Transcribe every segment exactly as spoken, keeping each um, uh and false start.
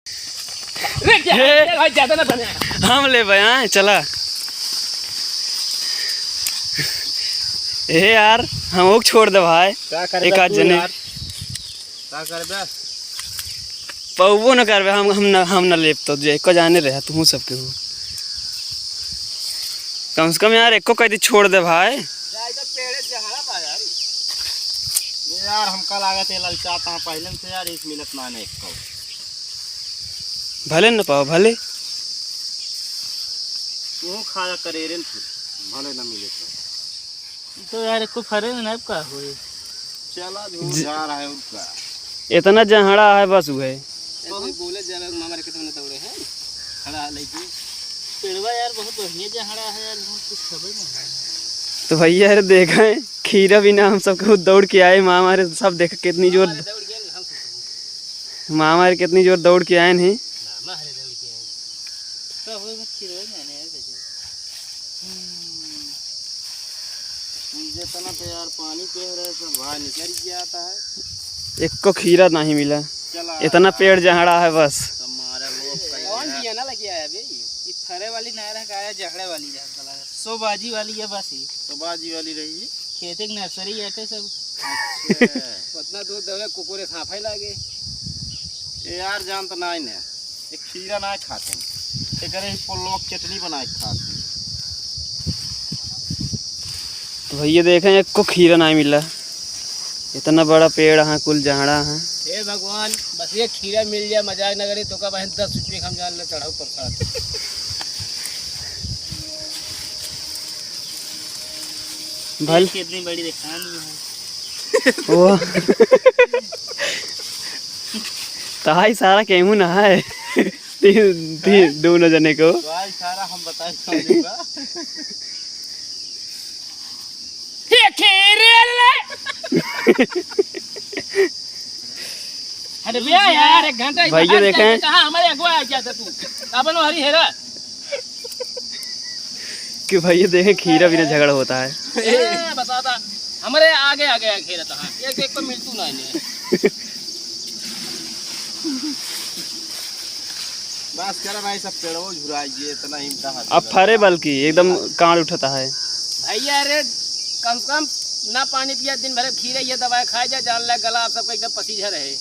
रे, क्या हे। है? भाई, ज्यादा ना बने। हम ले भाई, हाँ, चला। ए यार, हम ओक छोड़ दे भाई। का करबे एक आध तू जने। यार? का करबे? पौबो न करबे, हम, हम न, हम न लेब तो जे को जाने रहे, तू सबके हो। कम से कम यार, एको कैदी छोड़ दे भाई। यार, ई तो पेड़े जहरा बा यार। ये यार, हमका लागत है ललचात है पहले से यार, एक मिनट ना, ना एको। भले न पाओ, भले। तू खाया करेरे न फिर, भले न मिले तो। तो यार, एको फरे न, अब का होई? चला, जो ज-, जा रहा है, और का? इतना जहड़ा है, बस उहे। कोई बोले जावे, मामा रे, कितने दौड़े हैं? खड़ा लेके। पेड़वा यार, बहुत बढ़िया जहड़ा है यार, यहाँ कुछ खबर नहीं है। तो भैया, अरे देखें, खीरा बिना हम सब खुद दौड़ के आए, मामा रे, सब देख कितनी जोर, मामा रे, दौड़ गए, हम सब। मामा रे, कितनी जोर दौड़ के आए हैं। मामा रे, दौड़ के आए। तो वो मत खीरा नहीं आने यार, देखो। हम्म। जितना तो यार पानी पे रहे, सब बाहर निकल गया आता है। एको खीरा नहीं मिला। चला इतना यार। पेड़ जहड़ा है बस। तुम्हारा लोग का कौन यार। बिया ना लगे आया बे? ये फरे वाली ना रह, का जहड़े वाली रह, साला। सोबाजी वाली है बस ये। सोबाजी वाली रही। खेते की नर्सरी है सब। अच्छा। उतना दूर दौड़े, कुकुरे सांफे लागे। ए यार, जान तो ना ही ने। एक खीरा ना खाते हैं। एकरे ही पुलवा की चटनी बना के खाते हैं। तो भैया देखें, एको खीरा ना मिला। इतना बड़ा पेड़ है, कुल जहड़ा है। हे भगवान, बस ये खीरा मिल जाए, मजाक न करे, तो का बहन दस रुपये का हम जान ले चढ़ाऊ प्रसाद। भल- ये कितनी बड़ी दिखान में है। वो। ताई सारा केहू ना है। तीन, तीन, दोनों जने को। भाई सारा हम बताए सामने का। ये खेरे ले। अरे भैया यार, एक घंटा भैया इधर देखें। जाके कहाँ हमारे अगुआ आ गया था तू? अपन हरी हेरा। कि भैया देखें, खीरा भी ना झगड़ा होता है। ए, बताता, हमरे आगे आगे आगे रहता है, एक एक को मिलतू ना इन्हें। बस करा भाई, सब पेड़वो झुरा गए, इतना ही कहा अब फरे बल्कि एकदम कांड उठाता है। भैया रे, कम से कम ना पानी पिया, दिन भर खीरे ये दवाई खाए जा, जान ले गला आप सबका एकदम पसीझा रहे।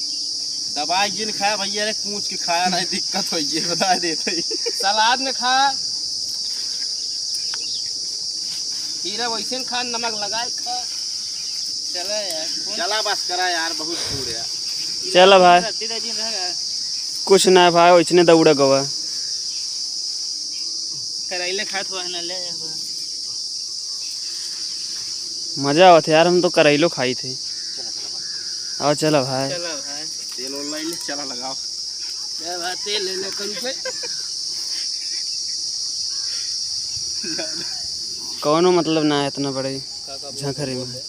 दवाई जिन खाया भैया रे, कूच के खाया नहीं, दिक्कत हो ये बता देते ही। सलाद में खा, खीरा वैसे न खा, नमक लगाए खा। चला यार, कौन चला बस करा यार, बहुत दूर है। चला भाई। रद्दी रद्दी न रह। कुछ ना भाई, वैसने दौड़ा गवा। करैले खात हुआ है ना, ले अब। मजा आवत है यार, हम तो करैलो खाई थे। चला, चला, बस। और चला भाई। चला भाई। तेल ओल ले, चला लगाओ। ले भाई, तेल ले ले कम से। कौनो मतलब ना है इतना बड़े का, का बोल झंखरे बोल में। दे।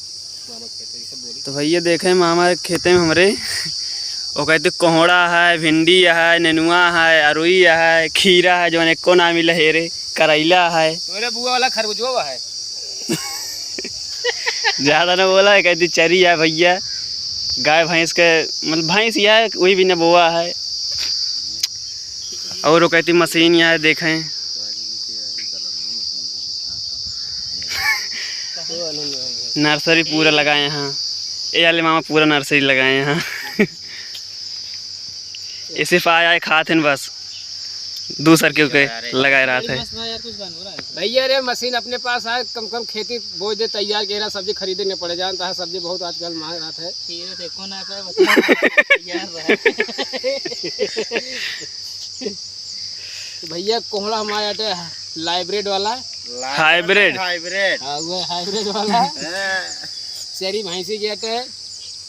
मामा खेते, इसे बोली। तो भैया देखे मामा खेते में हमरे, वो कहते कोहड़ा है, भिंडी है, नेनुआ है, अरुई है, खीरा है, जौन एको ना मिले हे रे, करैला है। तोरे बुआ वाला खरबुजवा है। ज्यादा ना बोला है, कहते चरी है भैया, गाय भैंस के, मतलब भैंस ही है, वही भी ना बोआ है। और वो कहती मशीन यहाँ देखें, नर्सरी पूरा लगाए हैं। ए वाले मामा पूरा नर्सरी लगाए हैं। इसे पाए आए खात हैं बस, दूसर के, के लगाए रहत है। भैया रे, मशीन अपने पास आए, कम कम खेती बोए दे, तैयार के रहा, सब्जी खरीदे न पड़े। जानता है सब्जी बहुत आजकल महंग रहत है। खीरे देखो ना, का बता, तैयार रहा। तो भैया, कोहड़ा हमारे आटे हाइब्रिड वाला। हाइब्रिड। हाइब्रिड। हाँ, वो हाइब्रिड वाला। हाँ। चरी भैंसी के आटे,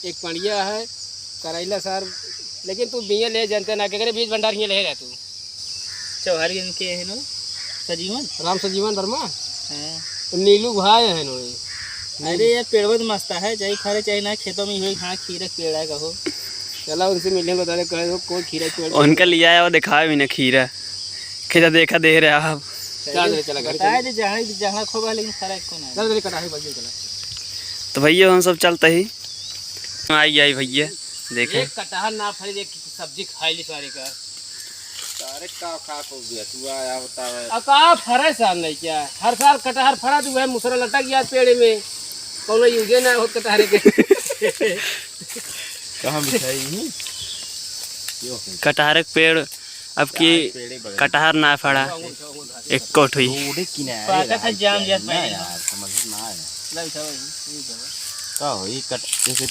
एक पंडिया है, करैला सार, लेकिन तू बिया ले जानते ना, केकरे बीज भंडार हियाँ ले रहा तू? चौहारी इनके है नो, सजीवन? राम सजीवन वर्मा? हाँ। नीलू भाई है नो ये। अरे यार, पेड़वा तो मस्त है, चाहे फरे चाहे ना, खेतों में ही होई, हाँ, खीरा के पेड़ है, कहो। चला, उनसे मिले, बता दे, कहे दो, कोई खीरा के पेड़। उनका लिया है, वो दिखावे भी ना खीरा। खीरा देखा दे रहे आप। चल, चल, चला, घर बताए चल। दे, जहाँ, जहाँ खूब है, लेकिन फरा एको ना है। चल, चल, कटाही बज गई, चला। तो भैया, हम सब चलते ही आई, आई भैया, देखे। एक कटहल ना फरे, एक सब्जी खाई ली सारे का। अरे का खा को गया तू, आया बतावे। अब का फरे साल नहीं क्या? हर साल कटहर फरा तो वह मुसरा लटक गया पेड़ में, कोनो यूजे ना होत कटहरे के। कहाँ बिछाई ही? कटहर के पेड़, अब की पेड़े बगल। कटहर ना फड़ा, एक कोठ हुई। रोड किनारे पाकत है, जाम जैसे ना पहले। यार, समझ में ना आया। ला बिछावा यहीं, यहीं बिछावा। का होई कट-, जैसे